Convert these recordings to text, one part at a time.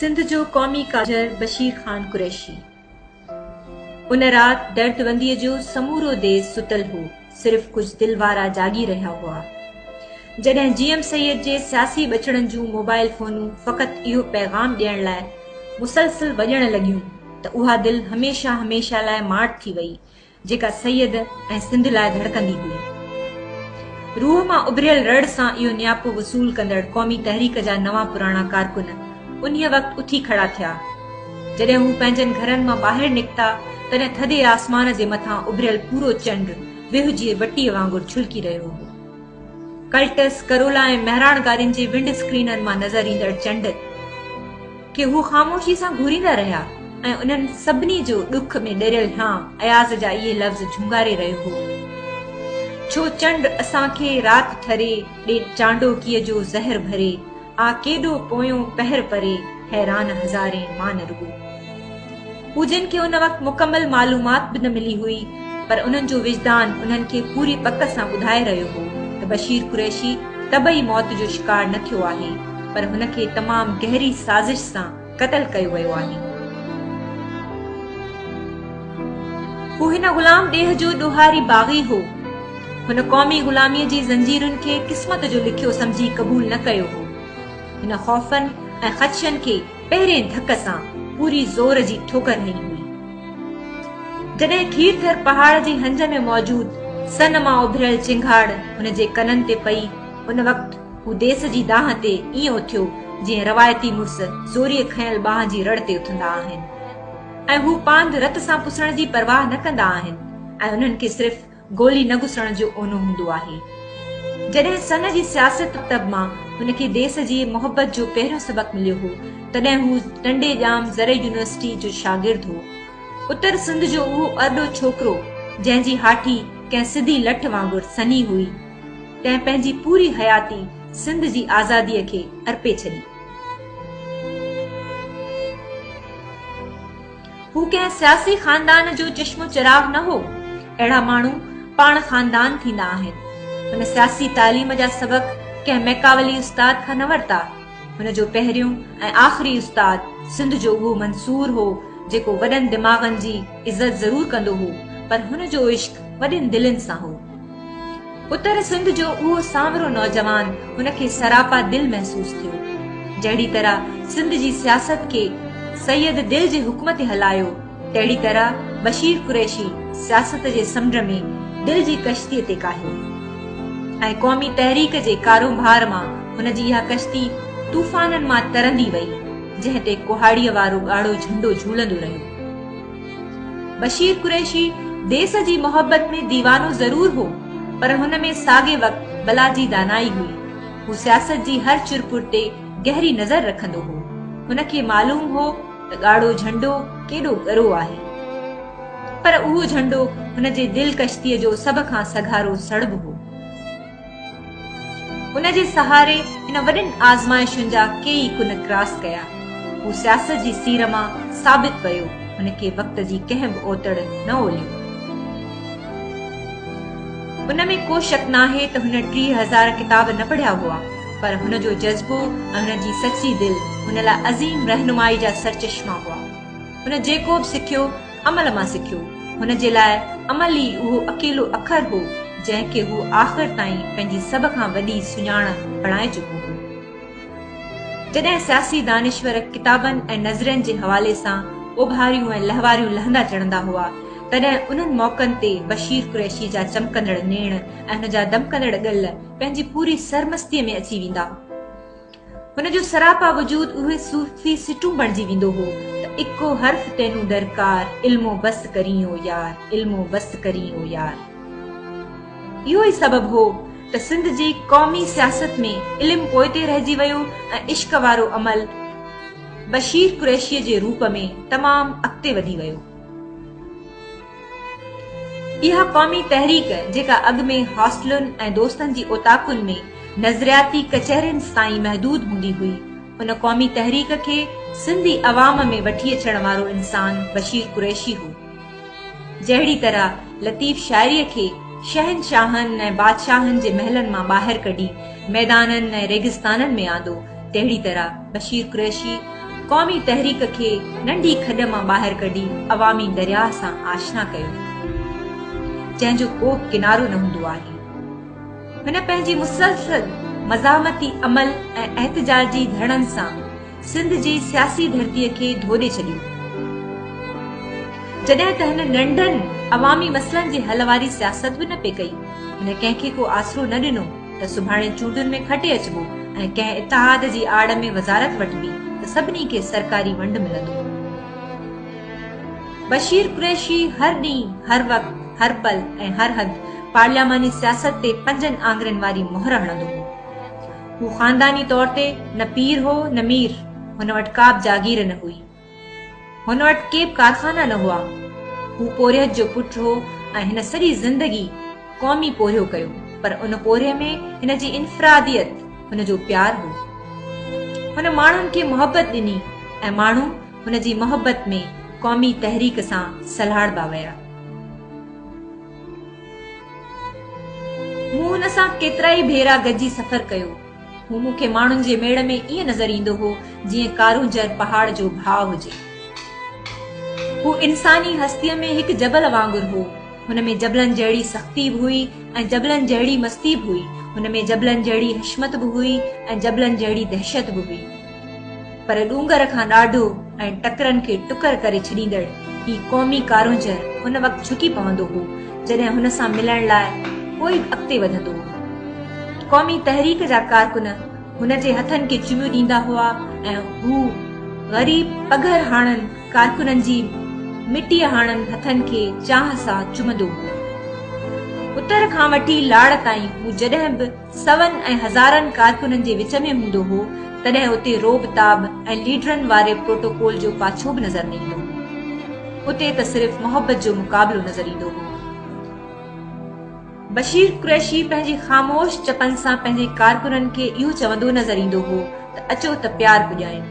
سنڌ جو قومي ڪاجر بشير خان قريشي. ان رات درد ونديء جو سمورو ديس ستل هو، صرف ڪجهه دل وارا جاڳي رهيا هئا. جڏهن جي ايم سيد جي سياسي ٻچڙن جون موبائل فونون فقط اهو پيغام ڏيڻ لاء مسلسل وڄڻ لڳيون ته اها دل هميشه هميشه لاء ماٺ ٿي وئي جيڪا سيد ۽ سنڌ لاء ڌڙڪندي هئي. روح مان اڀريل رڙ سان اهو نياپو وصول ڪندڙ قومي تحريڪ جا نوان پراڻا ڪارڪن انهيء وقت اٿي کڙا ٿيا. جڏهن هو پنهنجن گهرن مان ٻاهر نڪتا، تڏهن ٿڌي آسمان جي مٿان اڀريل پورو چنڊ ويهه جي وٽيء وانگر ڇلڪي رهيو هو. ڪلٽس، ڪرولا ۽ مهراڻ گاڏين جي ونڊ اسڪرينن مان نظر ايندڙ چنڊ کي هو خاموشي سان گهوريندا رهيا ۽ انهن سڀني جو ڏک ۾ ڏريل هيانء اياز جا اهي لفظ جهونگاري رهيو هو. ڇو چنڊ اسان کي رات ٺري، ڏي چانڊوڪيء جو زهر ڀري، آ ڪيڏو پويون پهر پري، حيران هزارين مان نه رڳو. هو جن کي ان وقت مڪمل معلومات به نه ملي هئي پر انهن جو وجدان انهن کي پوري پڪ سان ٻڌائي رهيو هو ته بشير قريشي طبعي موت جو شڪار نه ٿيو آهي پر هن کي تمام گهري سازش سان قتل ڪيو ويو آهي. هو هن غلام ڏيهه جو ڏوهاري باغي هو. هن قومي غلاميء جي زنجيرن کي قسمت جو لکيو سمجهي قبول نه ڪيو هو. هن خوفن ۽ خدشن کي پهرين ڌڪ سان پوري زور جي ٺوڪر هنئي هئي. جڏهن کيرٿر پهاڙ جي هنج ۾ موجود سن مان اڀريل چنگهاڙ هن جي ڪنن تي پئي، ان وقت هو ديس جي دانهن تي ائين اٿيو، جيئن روايتي مڙس زوريء کنيل ٻانهن جي رڙ تي اٿندا آهن ۽ هو پاند رت سان پسڻ جي پرواهه نه ڪندا آهن ۽ انهن کي صرف گولي نه گسڻ جو اونو هوندو آهي. جڏهن سن جي سياست مڪتب مان هن کي ديس جي محبت جو پهريون سبق مليو هو، تڏهن هو ٽنڊي ڄام زرعي يونيورسٽي جو شاگرد هو. اتر سنڌ جو اهو ارڏو ڇوڪرو، جنهن جي هاٺي ڪنهن سڌي لٺ وانگر سنهي هئي، تنهن پنهنجي پوري حياتي سنڌ جي آزاديء کي ارپي ڇڏي. هو ڪنهن سياسي خاندان جو چشم و چراغ نه هو. اهڙا ماڻهو پاڻ خاندان ٿيندا آهن. هن سياسي تعليم جا سبق ڪنهن ميڪاولي استاد کان نه ورتا. هن جو پهريون ۽ آخري استاد سنڌ جو اهو منصور هو، جيڪو وڏن دماغن جي عزت ضرور ڪندو هو، پر هن جو عشق وڏين دلين سان هو. اتر سنڌ جو اهو سانورو نوجوان هن کي سراپا دل محسوس ٿيو. جهڙي طرح سنڌ جي سياست کي سيد دل جي حڪم تي هلايو، تهڙي طرح بشير قريشي سياست جي سمنڊ ۾ دل جي ڪشتيء تي ڪاهيو ۽ قومي تحريڪ جي ڪارونڀار مان هن جي اها ڪشتي طوفانن مان ترندي وئي، جنهن تي ڪهاڙيء وارو ڳاڙهو جهنڊو جهولندو رهيو. بشير قريشي ديس جي محبت ۾ ديوانو ضرور هو پر هن ۾ ساڳئي وقت بلا جي دانائي هئي. هو سياست جي هر چرپر تي گهري نظر رکندو هو. هن کي معلوم هو ته ڳاڙهو جهنڊو ڪيڏو ڳرو آهي. پر اهو جهنڊو هن جي دل ڪشتيء جو سڀ کان سگهارو سڙهه هو. ان جي سهاري هن وڏين آزمائشن جا ڪيئي ڪن ڪراس ڪيا. هو سياست جي سير مان ثابت ويو، هن کي وقت جي ڪنهن به اوتڙ نه اوليو. ان ۾ ڪو شڪ ناهي ته هن 30,000 ڪتاب نه پڙهيا هئا، پر هن جو جذبو ۽ هن جي سچي دل هن لاء عظيم رهنمائي جا سرچشما هئا. هن جيڪو به سکيو، عمل مان سکيو. هن جي لاء عمل ئي اهو اڪيلو اکر هو، جنهن کي هو آخر تائين پنهنجي سڀ کان وڏي سڃاڻ بڻائي چڪو هو. جڏهن سياسي دانشور ڪتابن ۽ نظرين جي حوالي سان اوڀاريون ۽ لهواريون لهندا چڙهندا هئا، تڏهن انهن موقعن تي بشير قريشي جا چمڪندڙ نيڻ ۽ هن جا دمڪندڙ ڳل پنهنجي پوري سرمستيء ۾ اچي ويندا. هن جو سراپا وجود اهي صوفي سٽون بڻجي ويندو هو ته اڪو حرف تينون درڪار، علمو بس ڪرين او يار، علمو بس ڪرين او يار. اهو ئي سبب هو ته سنڌ جي قومي سياست ۾ علم پوئتي رهجي ويو ۽ عشق وارو عمل بشير قريشيء جي روپ ۾ تمام اڳتي وڌي ويو. اها قومي تحريڪ جيڪا اڳ ۾ هاسٽلن ۽ دوستن جي اوطاقن ۾ نظرياتي ڪچهرين تائين محدود هوندي هئي، ان قومي تحريڪ کي سنڌي عوام ۾ وٺي اچڻ وارو انسان بشير قريشي هو. جهڙي طرح لطيف شاعريء کي شهنشاهن ۽ بادشاهن جي محلن مان ٻاهر ڪڍي ميدانن ۽ ريگستانن ۾ آندو، تهڙي طرح بشير قريشي. قومي تحريڪ کي ننڍي کڏ مان ٻاهر ڪڍي عوامي درياهه سان آشنا ڪيو، جنهن جو ڪو به ڪنارو نه هوندو آهي. هن پنهنجي مسلسل مزاحمتي عمل ۽ احتجاجي ڌرڻن سان سنڌ جي سياسي ڌرتيء کي ڌوڏي ڇڏيو. جڏهن ته هن ننڍن عوامي مسئلن جي حل واري سياست به نه پئي ڪئي. هن ڪنهن کي ڪو آسرو نه ڏنو ته سڀاڻي چونڊن ۾ کٽي اچبو ۽ ڪنهن اتحاد جي آڙ ۾ وزارت وٺبي ته سڀني کي سرڪاري ونڊ ملندو. بشير قريشي هر ڏينهن، هر وقت، هر پل ۽ هر هنڌ پارلياماني سياست تي پنجن آڱرين واري مهر هڻندو هو. هو خانداني طور تي نه پير هو نه مير، هن وٽ ڪا به جاگير نه هئي. هن وٽ ڪي به ڪارخانا نه هئا. هو پورهيت جو پٽ هو ۽ هن سڄي زندگي قومي پورهيو ڪيو، پر ان پورهيي ۾ هن جي انفراديت هن جو پيار هو. هن ماڻهن کي محبت ڏني ۽ ماڻهو هن جي محبت ۾ قومي تحريڪ سان سلهاڙبا ويا. مون هن سان ڪيترائي ڀيرا گڏجي سفر ڪيو. هو مون کي ماڻهن جي ميڙ ۾ ائين نظر ايندو هو، جيئن ڪارونجهر پهاڙ جو ڀاء هجي. هو انساني هستيء ۾ هڪ جبل وانگر هو. هن ۾ جبلن جهڙي سختي به هئي ۽ جبلن جهڙي مستي به هئي. هن ۾ جبلن جهڙي حشمت به هئي ۽ جبلن جهڙي دهشت به هئي. پر ڏونگر کان ڏاڍو ۽ ٽڪرن کي ٽڪر ڪري ڇڏيندڙ هي قومي ڪارونجهر ان وقت جهڪي پوندو هو، جڏهن هن سان ملڻ لاء ڪوئي به اڳتي وڌندو هو. قومي تحريڪ جا ڪارڪن هن جي هٿن کي چميون ڏيندا هئا ۽ هو غريب پگهر هاڻن ڪارڪنن جي مٽيء هاڻن هٿن کي چاهه سان چمندو هو. اتر کان وٺي لاڙ تائين هو جڏهن به سون ۽ هزارن ڪارڪنن جي وچ ۾ هوندو هو، تڏهن اتي رعب تاب ۽ ليڊرن واري پروٽوڪول جو پاڇو به نظر نه ايندو هو. اتي ته صرف محبت جو مقابلو نظر ايندو هو. بشير قريشي پنهنجي خاموش چپن سان پنهنجي ڪارڪنن کي اهو چوندو نظر ايندو هو ته اچو ته پيار پڄايون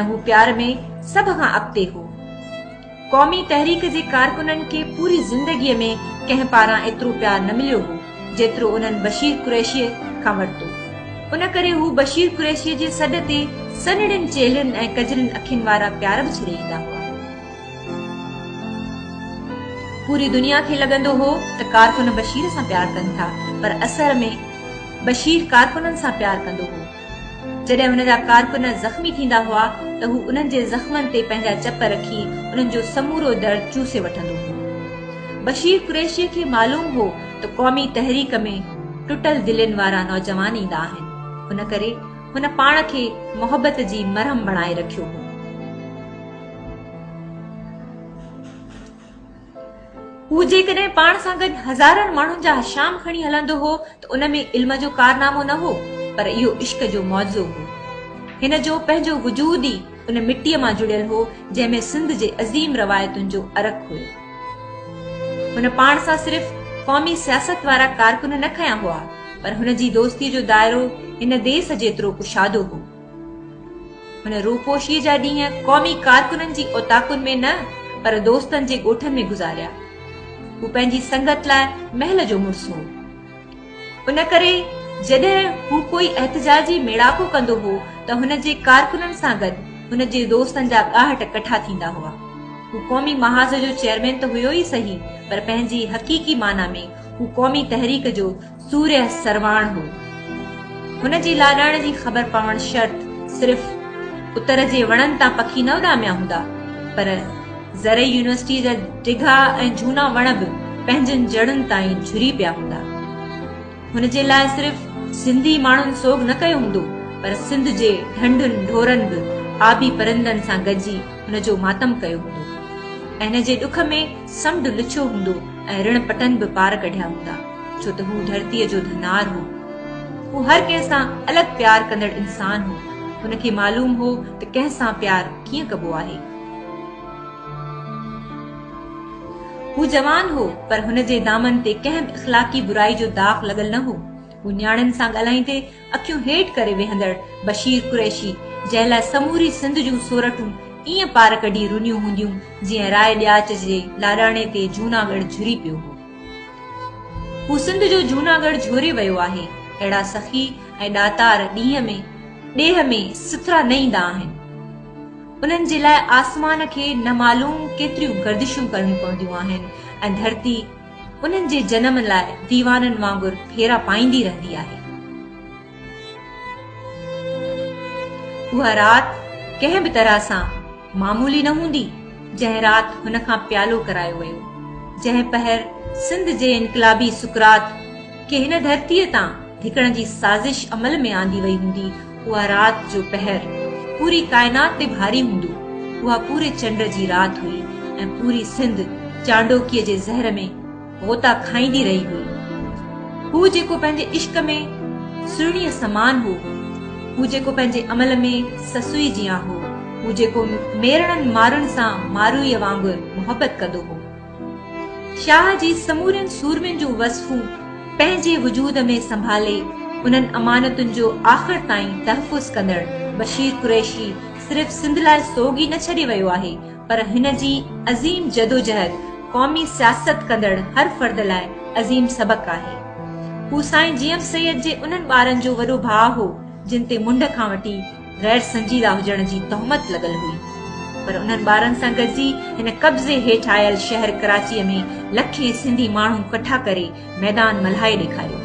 ۽ هو پيار ۾ سڀ کان اڳتي هو. قومي تحريڪ جي ڪارڪنن کي پوري زندگيء ۾ ڪنهن پاران ايترو پيار نه مليو هو، جيترو انهن بشير قريشيء کان ورتو. ان ڪري هو بشير قريشيء جي سڏ تي سنهڙين چيلهين ۽ ڪجرين اکين وارا پيار به ڇڏي ايندا هئا. پوري دنيا کي لڳندو هو ته ڪارڪن بشير سان پيار ڪن ٿا، پر اصل ۾ بشير ڪارڪنن سان پيار ڪندو هو. جڏهن هن جا ڪارڪن زخمي ٿيندا هئا ته هو انهن جي زخمن تي پنهنجا چپ رکي انهن جو سمورو درد چوسي وٺندو هو. بشير قريشيء کي معلوم هو ته قومي تحريڪ ۾ ٽٽل دلين وارا نوجوان ايندا آهن، ان ڪري هن پاڻ کي محبت جي مرهم بڻائي رکيو هو. هو جيڪڏهن پاڻ سان گڏ هزارن ماڻهن جا هشام کڻي هلندو هو ته ان ۾ علم جو ڪارنامو نه هو پر اهو عشق جو معجزو هو. هن جو پنهنجو وجود ئي ان مٽيء مان جڙيل هو جنهن ۾ سنڌ جي عظيم روايتن جو عرق هيو. هن پاڻ سان صرف قومي سياست وارا ڪارڪن نه کنيا هئا پر هن جي دوستيء جو دائرو هن ديس جيترو ڪشادو هو. هن روپوشيء جا ڏينهن قومي ڪارڪنن جي اوطاقن ۾ نه پر دوستن جي ڳوٺن ۾ گذاريا. هو پنهنجي سنگت لاء محل جو مڙس هو. ان ڪري جڏهن هو ڪوئي احتجاجي ميڙاڪو ڪندو هو ته هن جي ڪارڪنن سان گڏ هن جي دوستن جا ڳاهٽ ڪٺا ٿيندا هئا. هو قومي محاذ جو چيئرمين ته هيو ئي سهي پر پنهنجي حقيقي معنيٰ ۾ هو قومي تحريڪ جو سورهيه سرواڻ هو. هن جي لاڏاڻي جي خبر پوڻ شرط صرف اتر جي وڻن تان پکي نه اڏاميا هوندا، پر زرعي يونيورسٽيء جا ڊگها ۽ جهونا وڻ به پنهنجن جڙن تائين جهري پيا هوندا. هن جي لاء صرف سنڌي ماڻهن سوڳ نه ڪيو هوندو، پر سنڌ جي ڍنڍن ڍورن به آبي پرندن سان گڏجي هن جو ماتم ڪيو هوندو ۽ هن جي ڏک ۾ سمنڊ لڇيو هوندو ۽ رڻ پٽن به پار ڪڍيا هوندا، ڇو ته هو ڌرتيء جو ڌنار هو. هو هر ڪنهن سان الڳ پيار ڪندڙ انسان هو. هن کي معلوم هو ته ڪنهن سان پيار ڪيئن ڪبو آهي. هو جوان هو، پر هن جي دامن تي ڪنهن به اخلاقي برائي جو داغ لڳل نه هو. هو نياڻين سان ڳالهائيندي اکيون هيٺ ڪري ويهندڙ بشير قريشي، جنهن لاء سموري سنڌ جون سورٺون ائين پار ڪڍي رنيون هونديون، جيئن راء ڏياچ جي لاڏاڻي تي جهوناڳڙهه جهري پيو هو. هو سنڌ جو جهوناڳڙهه جهوري ويو آهي. اهڙا سخي ۽ ڏاتار ڏينهن ۾ ڏيهه ۾ سٿرا نه ايندا آهن. انهن جي لاء آسمان کي نه معلوم ڪيتريون گردشون ڪرڻيون پونديون آهن ۽ ڌرتي انهن جي جنم لاء ديوانن وانگر ڦيرا پائيندي رهندي آهي. اها رات ڪنهن به طرح سان معمولي نه هوندي، جنهن رات هن کان پيالو ڪرايو ويو، جنهن پهر سنڌ جي انقلابي سقراط کي هن ڌرتيء تان ڌڪڻ جي سازش عمل ۾ آندي وئي هوندي، اها رات جو پهر پوري ڪائنات تي ڀاري هوندو. اها پوري چنڊ جي رات هئي ۽ پوري سنڌ چانڊوڪيء جي زهر ۾ غوطا کائيندي رهي هئي. هو جيڪو پنهنجي عشق ۾ سهڻيء سمان هو، هو جيڪو پنهنجي عمل ۾ سسئي جيان هو، هو جيڪو ميرڻن مارن سان ماروئيء وانگر محبت ڪندو هو. شاهه جي سمورين سورمين جون وصفون پنهنجي وجود ۾ سنڀالي انهن امانتن جو آخر تائين تحفظ ڪندڙ بشير قريشي صرف سنڌ لاء سوڳ ئي نه ڇڏي ويو آهي پر هن جي عظيم جدوجهد قومي سياست ڪندڙ هر فرد لاء عظيم سبق آهي. هو سائين جي ايم سيد جي انهن ٻارن جو وڏو ڀاء هو جن تي منڍ کان وٺي غير سنجيده هجڻ جي تهمت لڳل هئي پر انهن ٻارن سان گڏجي هن قبضي هيٺ آيل شهر ڪراچيء ۾ لکين سنڌي ماڻهو ڪٺا ڪري ميدان ملهائي ڏيکاريو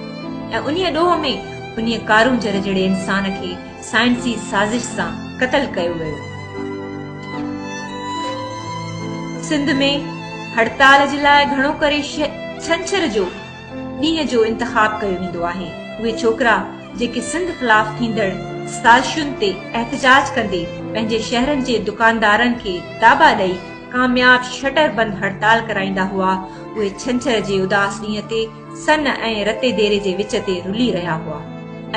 ۽ انهيء ڏوهه ۾ انهيء ڪارونجهر جهڙي انسان کي سائنسي سازش سان قتل ڪيو ويو. سنڌ ۾ هڙتال جي لاء گهڻو ڪري ڇنڇر جو ڏينهن جو انتخاب ڪيو ويندو آهي. اهي ڇوڪرا جيڪي سنڌ خلاف ٿيندڙ سازشن تي احتجاج ڪندي پنهنجي شهرن جي دڪاندارن کي داٻا ڏئي ڪامياب شٽر بند هڙتال ڪرائيندا هئا، اهي ڇنڇر جي اداس ڏينهن تي سن ۽ رتي ديري جي وچ تي رلي رهيا هئا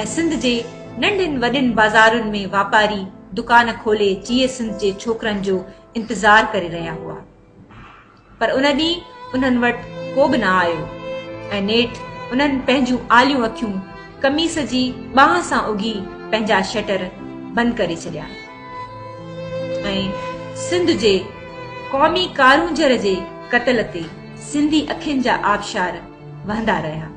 ۽ سنڌ جي ننڍين وڏين بازارن ۾ واپاري دڪان کولي جيئي سنڌ جي ڇوڪرن جو انتظار ڪري رهيا هئا پر ان ڏينهن انهن وٽ ڪو به نه آيو ۽ نيٺ انهن پنهنجون آليون اکيون قميص جي ٻانهن سان اگهي پنهنجا شٽر بند ڪري ڇڏيا ۽ سنڌ جي قومي ڪارونجهر جي قتل تي سنڌي اکين جا آبشار وهندا رهيا.